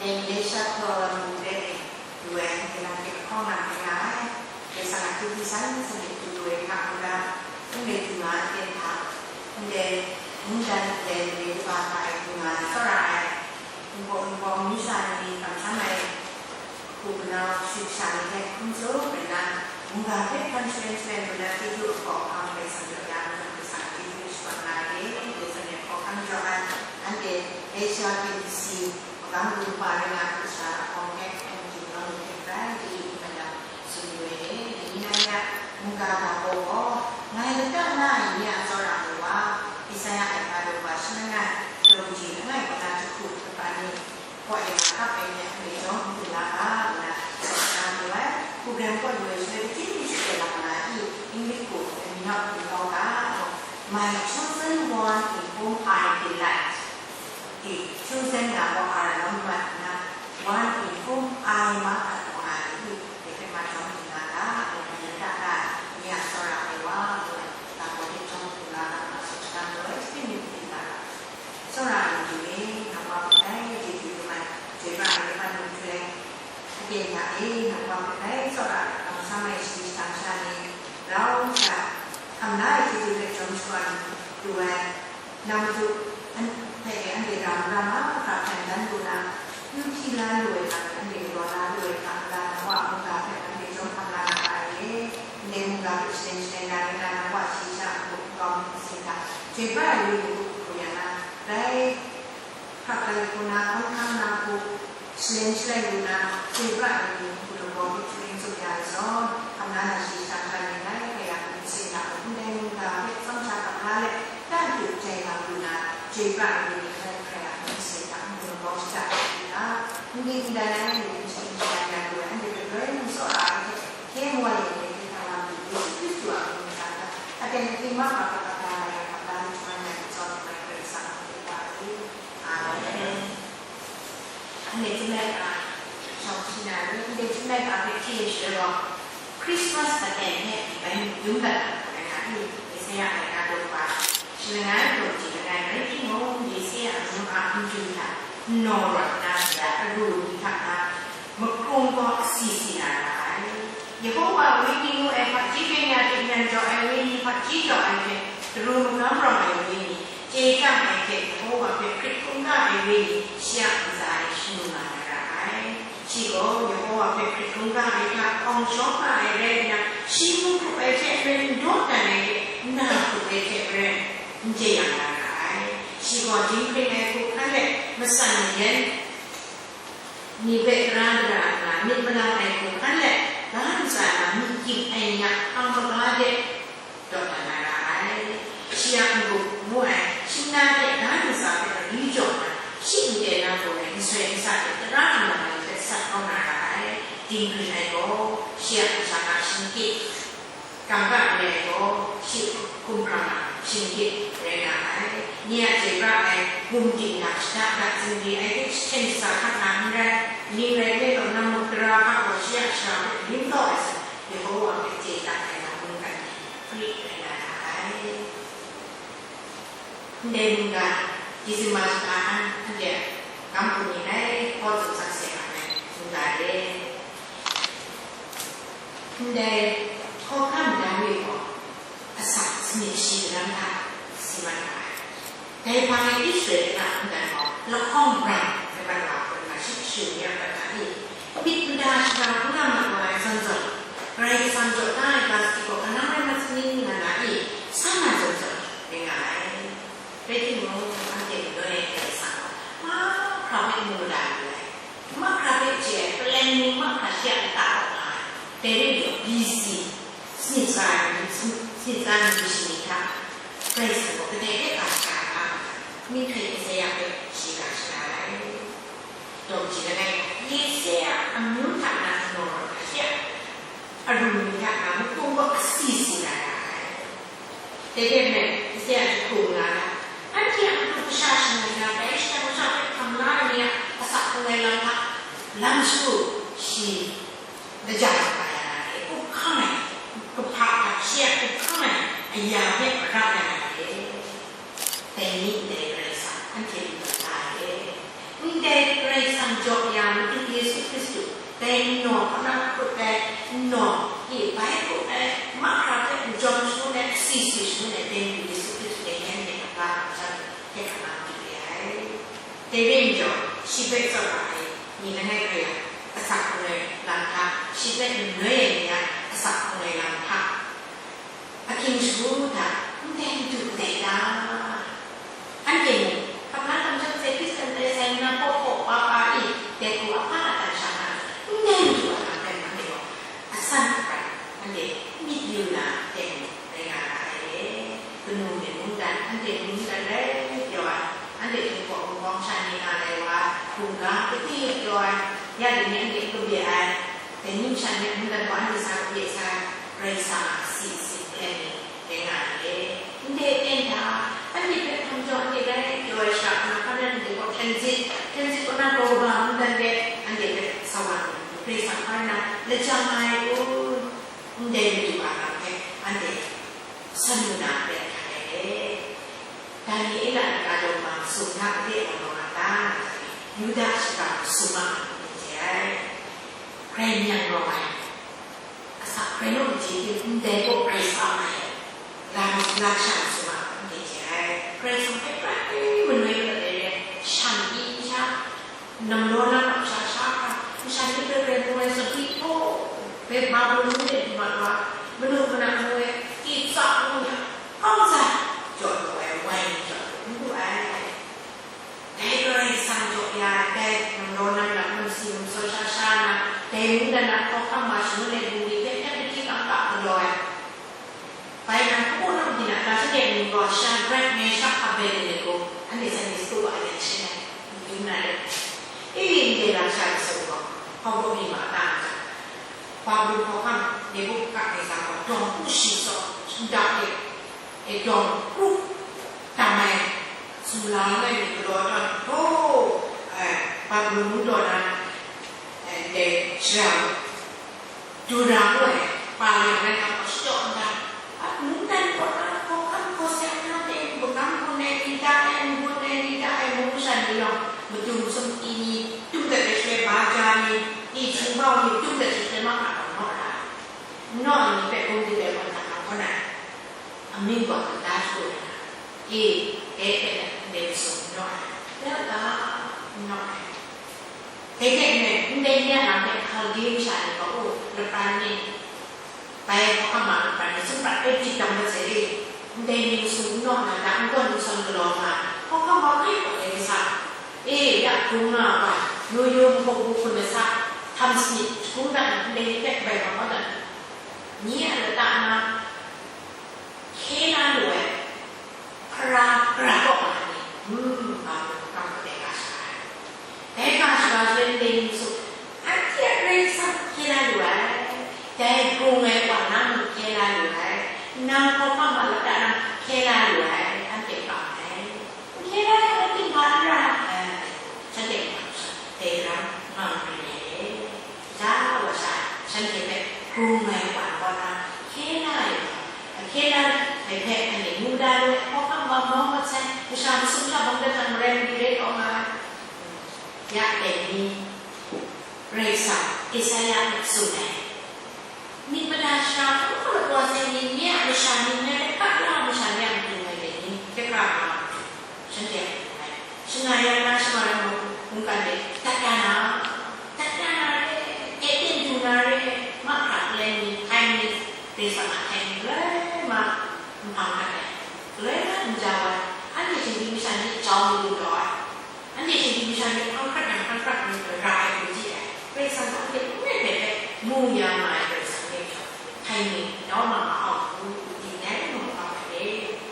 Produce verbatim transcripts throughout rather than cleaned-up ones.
Dai ni sha hkraw lam hpe du ai, kalang hte lahkawng lam hpe nga ai, dai sang a hkyu hkyu san sanit hkyu du ai hta mungga, ndai du nga ai ten hta, ndai mungdan ndai mare kaba hta e du nga ai tsawra ai, nbawng nbawng amyu sha ni kamsham ai hku manau shayi sha ni hte hkum tsun ai na, mungga hpe hkan shalen shalen lu na chyeju hkawhkam hpe sang jaw ya, mungga hpe sang chyeju shakawn na re, ndai zawn e hkawhkam jaw ai, anhte Asia K B C magam gun pa rai nga ai sha lahkawng hte, hkum hkingdawng ni hte rai, chyeju hte mandam tsun yu ai e. Dai ni nang ya mungga ga gaw, ngai lata na ai ni a tsawra ai wa, Isaya ai ga daw wa shangai ai, daw kaji langai wa na jahku kaba ni, kaw ai nga kap ai ni a hkrai jawng n du la ga, ngu na, tsun na mayu ai. Hku gram kaw lu ai shaloi, kaji ni shut ai lam nga i, English hku, the minot hku kau ga, My chosen one in whom I delight. Di, chosen na gaw R long mat nna, one in whom I ma hkat gaw nga ai ni, dai hpe ma jawng hkring nga ga, dai hpe lata na ai ni a tsawra ai wa, ngu ai, ga gaw hte jawng hkring nga ga, ma tsun shaga mayu ai, hpring ni hpring nga ga. Tsawra ai matu e, nang wa hpe bai chyeju dum ai, chyoi pra ai laban ni hte, aten hta e, nang wa hpe bai tsawra ai, kamsham ai shayi shadang sha ni, rau nna, hkam la ai chyeju hpe jawm shawa lu ai, Nang matu, an-, hpe e anhte ra mara mahkra hkran dan lu na, n hpyi la lu ai hta, anhte galaw la lu ai hta, nang wa mungga hpe anhte jawm hkam la na ra ai e. Ndai mungga hpe shalen shalen na rai na, nang wa shayi sha a hku kau myit masin hta, chyoi pra ai Wenyi hku hkru ya na, rai hkrak ai hku na, hkawn hkang na hku, shalen shalai lu na, chyoi pra ai ni hku lagaw hpe hkring tsup ya ai zawn, hkam la na shayi sha hkra ni rai hkrai a myit masin hta mung, ndai mungga hpe tsawm sha hkam la let, dan hte jai bang lu na, chyoi pra ai ni rai hkrai a myit masin hta mung, lagaw shada ai ni hta, n ging n dan ai ni hte n shayan ya lu ai, anhte hpe galoi mung tsawra ai hte, hkye maw ai ni hte hkye hkrang lam lu, Yesu Hkristu a mying ntsa hta, aten ating mahkra hkap hkap la ai, hkap la lu hkrum ai ni zawn, Karai Kasang a hpe wa ai. Amen. Anhte chyum laika, shawng hpyi na ni? Anhte chyum laika hpe hti ai shaloi gaw, Christmas aten hte bai yum dat na hkawt rai nga i? Isaya laika daw kaba shi langai, daw kaji langai rai timung, Isaya amyu a hkum hta n naw rawt na mara aru ni hta na, makrung gaw asi si na ra ai. Yehowa a wenyi ngu ai hpaji byeng ya hte nyan jaw ai wenyi, hpaji jaw ai hte daru magam rawng ai wenyi, chye chyang ai hte Yehowa hpe hkrit hkungga ai wenyi, shi a ntsa e shanu nga na ra ai. Shi gaw Yehowa hpe hkrit hkungga ai hta hkawng shawng nga ai rai nna, shi mung hkrup ai hte maren n dawdan ai hte, na hkrup ai hte maren n jeyang na ra ai. Shi gaw dinghpring ai hku hkan let, matsan mayan, ni hpe tara dara nna myit malang ai hku hkan let, ga ntsa na myit gyit ai ni a hpang maga de dawdan na ra ai. Shi a n-gup ngu ai, shingna hte ga ntsa hpe gari jaw na, shi n-, ten na gaw ai, nsoi nsa hte tara nlang ai hpe sat kau na ra ai. Dinghpring ai gaw, shi a ntsa na shingkyit, kangka re ai gaw, shi hkumhkrang a shingkyit rai nga ai. Ni a chyoi pra ai gum ting na shada dat zingri ai hte, jahten shaza hkrat na n rai, ning rai nme law, nang muk tara hpa gaw shi a shara hpe rim kau ai zawn, Yehowa hpe chye dat ai lam mungkan ni hprit rai nga na ai. Ndai mungga, Disemba shata hkan anhte a gam hku ni rai hkaw tsun sakse nga ai mungga re. Ndai hkawhkam dan re gaw, asak sanit shi daram hta si mat nga ai. Dai hpang e Israela mungdan gaw lahkawng brang ai mat wa hkawt nga, shi kashu ni a prat hta e, myit mada shara hkungga mat wa ai zawn zawn, Karai Kasang jaw da ai ga sadi gaw kanang rai mat saning nga na e, san na zawn zawn rai nga ai. Rai timung, anhte galoi e Karai Kasang gaw mahkra hpe mu mada lu ai, mahkra hpe chye ai, plan mung mahkra shi a lata kaw nga ai. Dai rai nme law, B C, sanit tsa ai ni, sanit tsa ai ni shani hta, Karai Kasang gaw kadai hpe ka shaga ai, myihtoi Isaya hpe shaga shaga ai. Daw kaji langai, Isaya amyu hta na n naw rawt hta she a, aru ni hta na makrung gaw asi si na ra ai. Dai hte maren, Isaya jahku nga na, anhte a matu kasha shangai na, dai shadang masha hpe hkam la ai ni a asak hkrung ai lam hta, lam shagu shi lajang la ya na re, up hkang ai, kahpa hta shi a up hkang ai aya hpe maram ya na re. Dai ni ndai Karai Kasang anhte lu dat la ai. Ndai Karai Kasang jaw Dai nnaw hkra na hkut ai, nnaw, e, bai hkut ai, mahkra hpe n jawm shangun ai, si si shangun ai, dai myu Yesu Hkristu dai yan dai a ga kamsham hte hkra na matu re ai. Dai re ai majaw, shi hpe tsawra ai ni langai hkrai a, asak hpung ai lam hta, shi hpe n noi ai ni a, asak hpung ai lam hta, ahkying shagu hta, ndai madu kadai ta? Anhte mung, hpa hpa lam jang hte Hkristan tai sai nna, hpaw hpaw pa pa i, dai hku ahpa a dan sha na, ndai madu a lam rai nna, anhte gaw asan aprat, anhte myit yu na, dai mung rai nga ra ai re. Kanu myit mungdan, anhte mungdan rai pyaw ai, anhte htingkawk hkawng sha ni nga ai wa, hkungga kati pyaw ai, ya dai ni anhte kabye ai, dai ni masha ni a mungdan gaw anhte sa kabye sai, Karai Kasang a si si hkyen ni rai nga ai re. Ndai aten hta, anhte hpe hkam jaw, anhte rai pyaw ai shara hkana hpa nan anhte gaw transit, transit kaw na Gaw Kaba mungdan de anhte hpe sa wa lu, Karai Kasang hpa na lajang ai kun? Ndai madu a lam hpe anhte san lu na pret hkrai ai re. Daniela a ga daw ma sum hta gade wa nga ta, Yuda shaka sum a, n chye ai. Grai myang rawng ai, asak hkrai naw maji ting, ndai gaw Karai Kasang ai, lam, lam sha masum a, n chye ai. Karai Kasang hpe prat manoi mat ai re, shan pyi sha, namlaw na lam sha sha hkra, masha ni hpe grai mu ai tsawpyi htaw, bai Babilon mung de du mat wa, manu mana ngu ai, kitsa ngu ai, kawng sa, jaw lu ai, wai ni jaw lu n lu ai. Dai Karai Kasang jaw ya ai, dai namlaw na lam, namsi namsaw sha sha na, dai mungdan a hkawhkam wa shangun ai bungli hpe hpyak lahti kangka galaw ai. Bai nang hpaw na mungdan a, shanhte a mying gaw Shadrak, Meshak, Abednego, anhte Sunday school wa a yan shin ai, n dum na rai. E, ndai lam sha masum gaw, hkawhkam mi ma ta nga jang, Babilon hkawhkam Nebukadneza gaw dawng kru shi tsaw, ndak de, e, dawng kru tam ai, sumla langai mi galaw ai, htaw, e, Babilon mung taw na, e, ndai shara, Dura ngu ai, pa leng rai hkam gaw shachyaw nta, a, mungdan kaw na, hkawhkam hkawseng na, dai magam gun ai ni da ai, n-gun ai ni da ai, mung masha ni yawng, madu masum ni, tum dat ai shaloi, baja ni, ni htingbau ni, tum dat ai shaloi, mahkra gaw naw ra ai. Naw ai ni hpe hkungdip ai wa hta hkam kaw na ai. Amying gaw kata shagu ai na, e, e, e, ndai masum n naw ai, ya ga, n naw ai. Dai hte maren, ndai ni a lam hpe Hkalde masha ni gaw, u, lapran ni, bai hkawhkam ma lapran ni, sumrat e, dik dang mat sai e, ndai ni masum n naw na, da n gawn n sawn galaw nga ai, hkawhkam wa kai gaw dai kasa, e, ya hkrung nga ai wa, yu yu, nhpaw bu hkun lasa, htam sanit, hkungdan, ndai ni hpe kabai wa kau dat, ni a lata na, hkye la lu ai, hkra, hkra kaw nga ai ni, mm, nga mu, nga mu, dai ga shaga ai. Dai ga shaga shaloi ndai ni su, anhte a Karai Kasang hkye la lu ai, dai hkrung ai wa nang mung hkye la lu ai, nang hkawhkam ma lata nang hkye la lu ai, anhte kau ai. Hkye la yang, anhte ga n ra ai, shanhte ma sha, dai ram, nga mu rai ai. Ja wa sha, shanhte hpe hkrung ai wa kaw na, hkye la ai wa, hkye la ai hpe anhte mu da lu ai, hkawhkam wa mau mat sai, masha masum sha bang dat jang, marai mali rai kau nga ai. Ya dai ni, Karai Kasang, Esaia hpe tsun ai, myit mada shara hkrum hkrum wa sai ni, nye a masha ni, nye hpe kap la ai masha ni a matu ngai dai ni, hkye hkra nga matu, shanhte a matu ngai. Shana ya na, shana ya matu, mungkan de, dat ya na, dat ya na re, kye ten du na re, mahkra hkalai ni, hkai ni, Karai Kasang a hkai ni, galoi ma, nhpang hkat ai, galoi ma, n jau ai, anhte shinggyim masha ni jau ni lu taw ai. Anhte shinggyim masha ni hkang hkrat yang hkang hkrat ngu ai, ra ai hku chye ai, Karai Kasang gaw anhte n rai hpe hpe mu ya nga ai Karai Kasang re ai majaw, hkai ni, nau ma ma au hku, di ndai mung hkau ai re.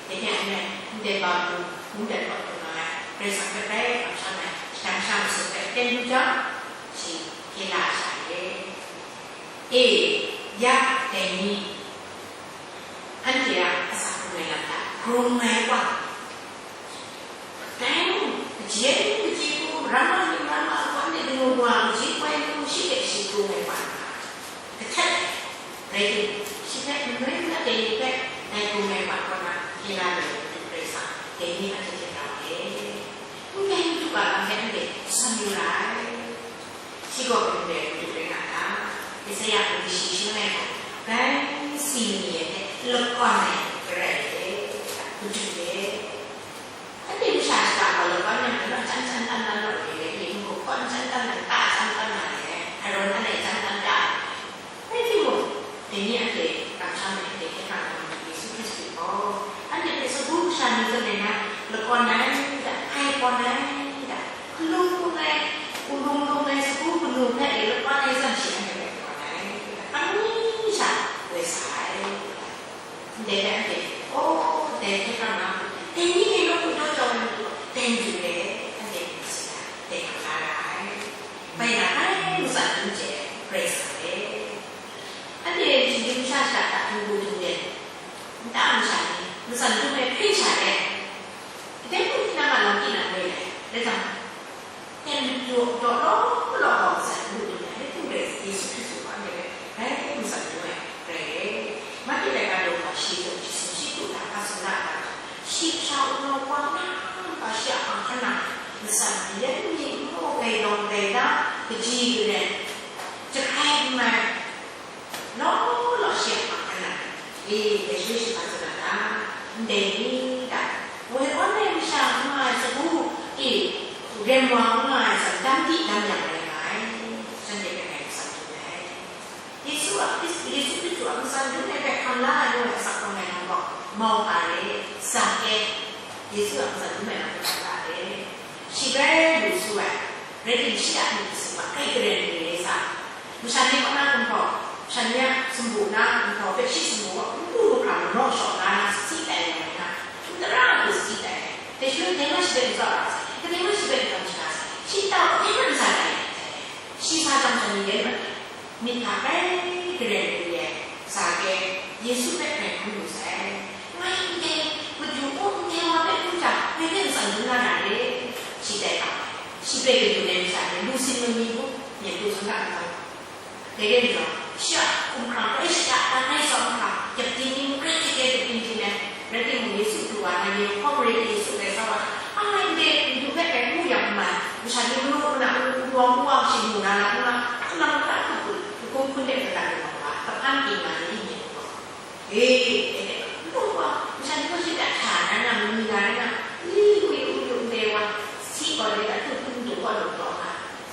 Dai hte maren, ndai Babilon mungdan kaw du nga ai, Karai Kasang hpe bai kamsham ai, shadang sha masum hpe ten du jang, shi hkye la ai sha re. E, ya dai ni, anhte a asak hkrung ai lam hta hkrung ai wa, dai mung, kaji ai ni kaji hku, ramma ni ramma hku, anhte kanu wa kaji koi hku, shi hte shi hkrung ai wa, kahtet ai, rai timung, shi hpe n rai n lat ai ni hpe, dai hkrung ai wa kaw na hkye la lu ai Madu Karai Kasang, dai ni anhte hte rau ai. Ndai Madu a lam hpe anhte san yu ra ai. Shi gaw mung dai Madu rai nga Ya, kaji shi shaloi gaw, bai si ni e hte lakwan ai garai e, madu e. Anhte masha shada gaw lakwan ai hpe naw jan jan dan dan rawt ai, rai timung, hkawn jan dan dan, ta jan dan dan ai, Aron anhte jan dan da ai. Rai timung, dai ni anhte kamsham ai hte hkye hkrang ai Yesu Hkristu gaw, anhte hpe sagu kasha ni zawn e na, lakwan ai da, hkai kawn ai da, hkalung hkung ai, hkalung hkung ai sagu kanu hpe e lakwan ai zawn shi anhte hpe kawn ai, hkang mi sha woi sa ai. Ndai hpe anhte, oh, dai hte hkra na, dai ni e nawku daw jau ai matu, dai matu re, anhte myit sara, dai hkra la ra ai. Bai na ai, matsan dum hte, Karai Kasang e. Anhte shinggyim masha shada hta htingbu htingden, nta masha ni, matsan dum ai hpring sha re ai. Dai mung tinang a lam tinang re ai, rai timung, Ten daw daw law law gaw, matsan dum ai, Hkristu Yesu Hkristu hpe anhte hpe rai matsan dum ai, rai e. Mati laika daw gaw shi zawn shi sumshi du hta hpa sung na a ta gaw, shi kasha wunawng wa na, shi a hpang hkan na, matsan yan ni ngu, gailawng gaila, kaji karen, jahkrai n mai, Law law shi a hpang hkan na, e, dai shaloi shi hpa tsun na ta? Ndai ni ta? Woi awn ai masha n nga ai sagu, e, rem wa n nga ai zawn, dam di dam yang rai nga ai, shanhte hpe ngai matsan dum ai. Yesu a Hkris-, Yesu Hkristu a matsan dum ai hpe hkam la ai ngu ai asak hkawm ai lam gaw, mau hpa re, Zake, Yesu a matsan dum ai lam hpe hkam la re. Shi bai lu su ai, rai timung, shi a myit masin hpe grai garen re ai sa, masha ni kaw na gumhpraw, masha ni a sumpu na gumhpraw hpe shi sumpu gaw n du lu hkra manaw shaw la na, sasi tai ai rai nna, n tara lu sasi tai ai. Dai shaloi, kadai mung shi hpe n tsawra sai, kadai mung shi hpe n tam shaga sai, shi tau kadai mung n sa tai ai. Shi sa jang masha ni rai mat ai. Myit hta grai garen lu ai, Zake, Yesu hpe grai hkan lu sai. Ngai ndai, Madu, ndai wa hpe hkrum jang, ngai hpe n tsan dum la na re. Shi dai hkang, shi hpe kadun ai masha ni lu sin lu mi mung, myit du sun ga n tau. Dai rai nna, shi a hkumhkrang grai shada dan ai tsawm hkra, yapdi ni mung grai kye kye dip ting ting ai. Rai timung, Yesu du wa na, Yerihko mare de Yesu grai sa wa, ai ndai, Madu hpe grai mu yang n mai, masha ni manu muna, manu wunawng wunawng shi mu na lam nna, kalang kata hkut hkut, lahkung hpun de kata lu wa, kahpan ting na ni ni wa. E, e, e, lu wa, masha ni gaw shi hpe hta na na, mami na na, i, wi, wi, wi, ndai wa, si gaw le, a htu hpun du gaw lu taw nga,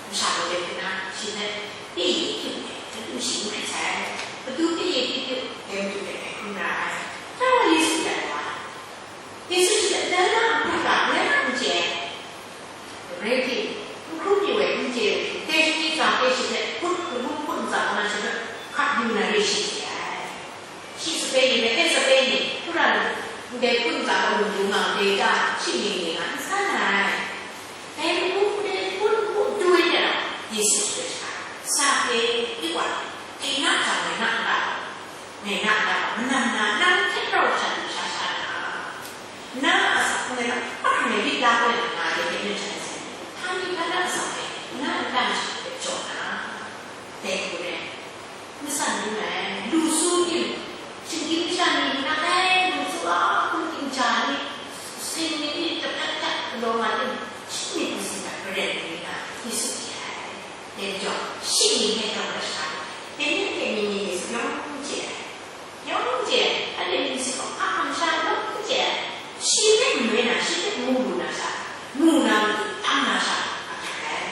masha gaw de hpun na, shi hpe, Pyi-i hpyi ai, Madu shi n hkrit sai. Madu Pyi-i hpyi hpyi, dai Madu hpe grai hkrum ra ai. Dai wa Yesu dai wa. Yesu shi hpe dan na a hkra ga, rai na n chye ai. Rai timung, n hkrum yu ai n chye ai, dai shi ni Zake shi hpe hput, lahkung hput ntsa na shi hpe hkat yu na re shi chye ai. Shi sape ni, Mate sape ni, hkra ndai hpun ntsa gaw lu lu nga ndai ta, shi mying ni nga n san ai. Dai lamu hku de hpun hku du ai ni a, Yesu hpe sha, Zake, yu wa, dai na hta ngai na nta gaw, ngai na nta gaw, manam na, nang hte rau sha du sha sha na, na a asak hpe ngai na, a hkra ngai myit la kau ai nga ai dai hpe yu sha ai sai, hpa ni hpa na asak hpe, na nta masha hpe jaw na, dai hku rai. Matsan dum ai, lu su tim, shinggyim masha ni nang e lu su a, hkum ting ja ni, sin ni ni, tahpat hta galaw nga tim, shi myit masin hta garen ai ni nga, Yesu chye ai. Dai majaw, shi mying hpe tawn ai sha, dai ni hte mying ni Yesu yawng chye ai. Yawng chye ai, anhte myit masin gaw a kamsham yawng chye ai. Shi hpe n mai na, shi hpe mu lu na sha, mu na matu tam na sha, a hkrat ai.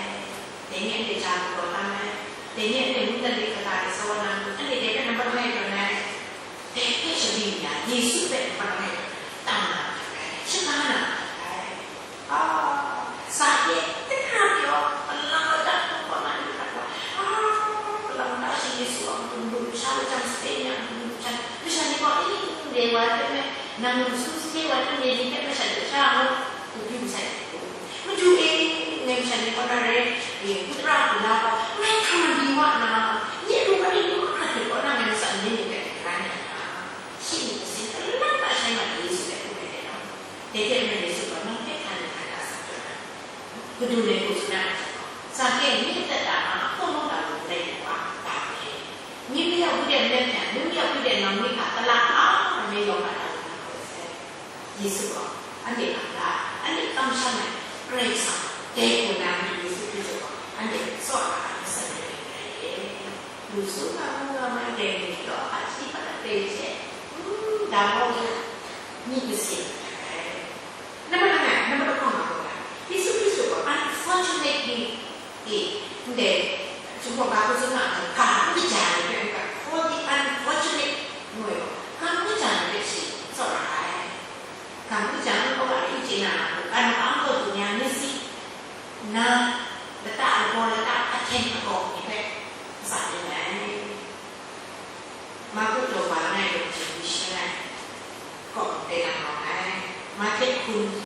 Dai ni anhte ja galaw tam ai, dai ni anhte mungdan de hkata de sa wa na, anhte dai hpe nambat langai tawn ai, dai hpe shabi nna, Yesu hpe nambat langai tawn ai, tam na hkrat ai, shaga na hkrat ai. A, Zake, dai hkra pyi gaw, kalang kata hkrum kaw na ni hkra gaw, a, kalang kata shi Yesu a matu lu lu sha lu jang, sape ni a matu lu lu jang, masha ni gaw, i, ndai wa hpe me, nang lu su, sape wa hte ndai ni hpe masha de sha ngu, Madu e, ngai masha ni kaw na rai, e, n tara hku la gaw, ngai hkra di wa na, nye lu ga ni mahkra hte kaw na ngai matsan nye ni hpe hkra ni a ta? Shi myit masin kalang ta shai mat ai Yesu hpe hkrum ai rai nna, dai hte maren Yesu gaw, nang hpe hkra ni hkra ta sa jaw na, Madu ngai hku tsun na a hte gaw, Zake, nye adat ta nga, ahkung mung ta lu n rai lu wa, ta ai. Nye mi a hku de n ret hpe, nye mi a hku de nang mi hta tala hpa nme yawng hkra ta lu na hkra sai. Yesu gaw, anhte a la, anhte kamsham ai, Karai Kasang, dai hku na Madu Yesu Hkristu gaw, anhte tsaw ai asak rai rai ye. Su nga mu nga mai dai ni gaw, hpaji hpa dai hte, mm, da mau ya, myit masin ai. Nambat langai, nambat lahkawng nga gaw, Yesu Hkristu gaw unfortunately, e, ndai, Jinghpaw ga hku tsun nga ai, ga hku kaja ni hpe n ga, for the unfortunate, ngu ai gaw, ga hku kaja ni hpe shi tsawra ai. Ga hku kaja ni gaw, a, i chye na, ga nu ang gaw du ni a myit si, nna, lata lagaw, lata ahten lagaw ni hpe, matsa ning ai. Marku daw ba langai yawng hte byi shangai, kaw dai na rawng ai. Mahte hkun